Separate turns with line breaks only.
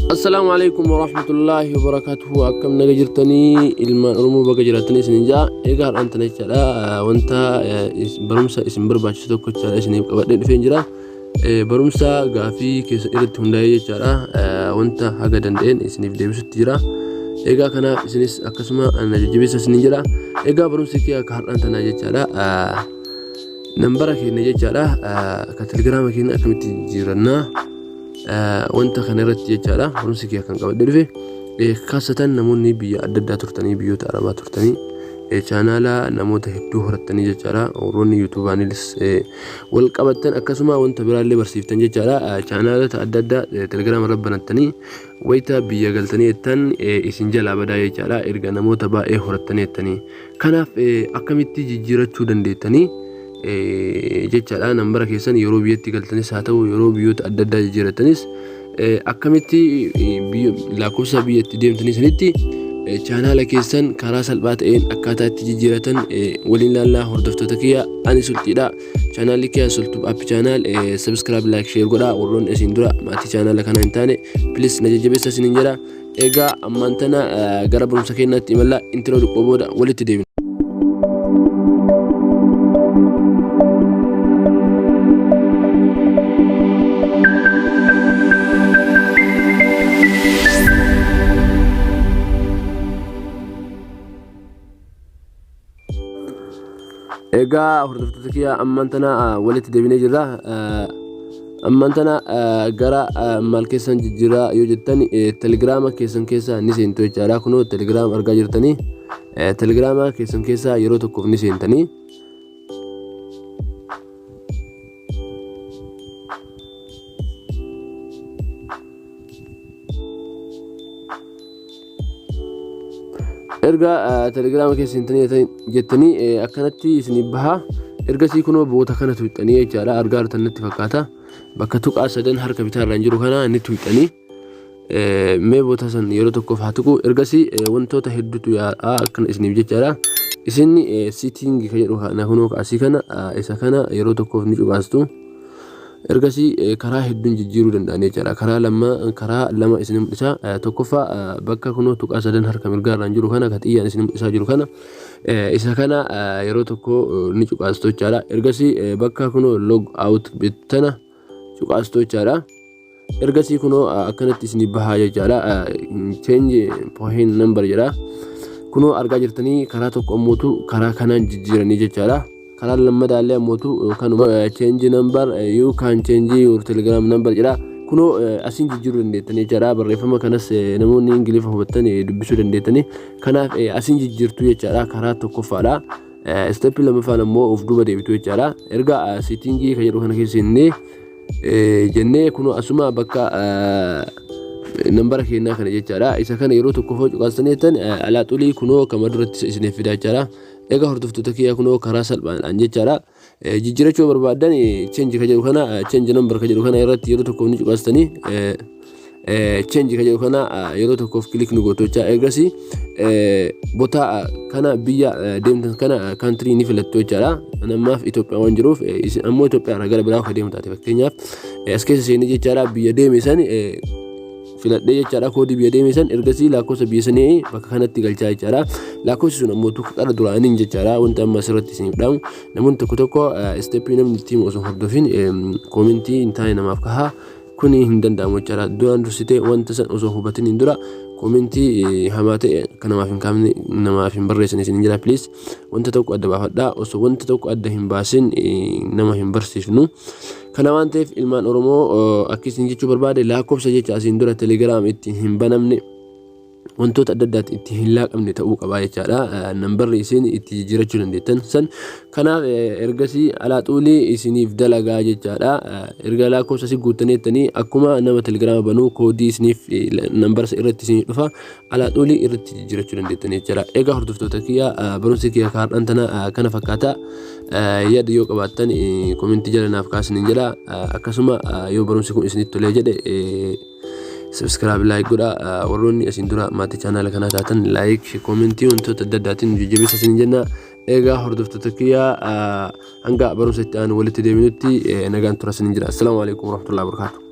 Assalaamu alaikum warahmatullaahi wabarakaatuhu. Akkam naga jirtanii ilmaan Oromoo? Baga jiraatanii isin jaa. Egaa har'aan tana jechaadha, wanta barumsa isin barbaachisu tokko jechaadha isiniif qabadhee dhufeen jira. Barumsa gaafii keessan irratti hundaa'ee jechaadha, wanta haga danda'een isiniif deebisutti jira. Egaa kanaaf isinis akkasuma na jajjabeessa isinin jedha. Egaa barumsi kee akka har'aan tanaa jechaadha, nambara keenya jechaadha, ka telegiraama keenya akkamitti jijjiirannaa, wanta kana irratti jechaadha barumsi kee kan qabadhe dhufe. Kaasatan namoonni biyya adda addaa turtanii, biyyoota arabaa turtanii, chaanaala namoota hedduu horattanii jechaadha, warroonni yuutuubaanis wal qabattan, akkasuma wanta biraallee barsiiftan jechaadha, chaanaalota adda addaa telegiraama irra banattanii wayita biyya galtanii jettan isin jalaa badaa jechaadha, erga namoota baay'ee horattanii jettanii. Kanaaf akkamitti jijjiirachuu dandeettanii jechaadha, nambara keessan yeroo biyyatti galtanis haa ta'u, yeroo biyyoota adda addaa jijjiiratanis, akkamitti lakkoofsa biyyatti deemtanii sanitti chaanaala keessan karaa salphaa ta'een akkaataa itti jijjiiratan waliin laallaa. Hordoftoota kiyya, ani Sulxiidha. Chaanaalli kiyya Sultub App Channel. Subscribe, like, share godhaa. Warroonni isin dura maatii chaanaala kanaa hin taane, please na jajjabeessa isiniin jedha. Egaa ammaan tana gara barumsa keenyaatti imalla. Intro xiqqoo booda walitti deebina. Egaa hordoftoota kiyya, ammaan tana walitti deebinee jirra. Ammaan tana gara maal keessan jijjiiraa yoo jettan, telegiraama keessan keessa ni seentu jechaadha. Kunoo telegiraama argaa jirtanii, telegiraama keessan keessa yeroo tokkoof ni seentanii. Erga telegiraama keessa seentanii jettanii akkanatti isinii baha. Ergasii kunoo boota kana tuqxanii jechaadha. Argaa jirtan natti fakkaata. Bakka tuqaa sadan harka bitaa irraan jiru kana ni tuqxanii. Mee boota san yeroo tokkoof haa tuqu. Ergasii wantoota hedduutu yaa'aa akkana isiniif jechaadha. Isin setting ka jedhu kana, kunoo asii kana, isa kana yeroo tokkoof ni cuqaastu. Ergasii karaa hedduun jijjiiruu danda'an jechaadha. Karaa lama isin mul'isa. Tokkoffaa, bakka kunoo tuqaa sadan harka mirgaa irraan jiru kana, ka xiyyaan isin mul'isaa jiru kana, isa kana yeroo tokko ni cuqaastu jechaadha. Ergasii bakka kunoo log out tana cuqaastu jechaadha. Ergasii kunoo akkanatti isin bahaa jechaadha. Change phone number jedha. Kunoo argaa jirtanii, karaa tokko ammootu karaa kanaan jijjiiranii jechaadha. Karaa lammadaallee ammootu kanuma, change number, you can change your Telegram number jedha. Kunoo asiin jijjiiruu dandeettanii jechaadha. Barreeffama kanas namoonni Ingilifa hubattan dubbisuu dandeettanii. Kanaaf asiin jijjiirtuu jechaadha, karaa tokkoffaadha. Step lammaffaan ammoo of duuba deebitu jechaadha. Erga setting kan jedhu kana keessa seennee jennee, kunoo asuma bakka nambara kennaa kana jechaadha. Isa kana yeroo tokko foo cuqaastanii jettan, alaa xulii kunoo kama duratti isiniif fidaa jechaadha. Egaa hordoftoota kiyyaa, kunoo karaa salphaadhaan jechaadha. Jijjiirachuu barbaadan, change ka jedhu kana, change number ka jedhu kana irratti yeroo tokkoof ni cuqaastanii, change ka jedhu kana yeroo tokkoof click ni gootu jecha. Ergasii bota kana biyya deemtan kana country ni filattu jechaadha. Ammaaf Itoophiyaa waan jiruuf, ammoo Itoophiyaa irraa gara biraa akka deemu taate, fakkeenyaaf as keessa seenee jechaadha, biyya deeme san filadhee jechaadha, koodii biyya deeme san. Ergasii lakkoofsa biyya sanii bakka kanatti galchaa jechaadha. Lakkoofsi sun ammoo tokko qara duraaniin jechaadha. Wanti amma asirratti isiniif dhaamu, namoonni tokko tokko step namni ittiin osoo hordofin comment hin taane namaaf kahaa. Kuni hin danda'amu jechaadha. Duraan dursitee wanta san osoo hubatin hin dura comment hamaa ta'e kan namaaf hin kaafne namaaf hin barreessan isin jira. Please, wanta tokko adda baafadhaa. Osoo wanta tokko adda hin baasin nama hin barsiifnu. Kana waan ta'eef, ilmaan Oromoo, akka isin jechuu barbaade, lakkoofsa jecha asiin dura telegiraam ittiin hin banamne, wantoota adda addaatti itti hin laaqamne ta'uu qabaa jechaadha. Nambarri isin itti jijjiirachuu dandeettan san. Kanaaf ergasii alaa xuulii isiniif dalagaa jechaadha. Erga lakkoofsa si guuttanii jettanii, akkuma nama telegiraama banuu koodii isiniif nambarsa irratti isiniif dhufa, alaa xuulii irratti jijjiirachuu dandeettanii jechaadha. Egaa hordoftoota kiyya, barumsi kiyya kaardhaan tana kana fakkaata. Yaada yoo qabaattan comment jala naaf kaasanii jedha. Akkasuma yoo barumsi kun isinitti tolee jedhe, subscribe, like godha. Warroonni asiin dura maatii chaanaala kanaa taatan, like, comment, wantoota adda addaatiin jajjabeessa isin jenna. Egaa hordoftoota kiyyaa, hanga barumsa itti aanu walitti deebinutti nagaan tura isiniin jira. Assalaamu alaikum warahmatullahi wabarakatuh.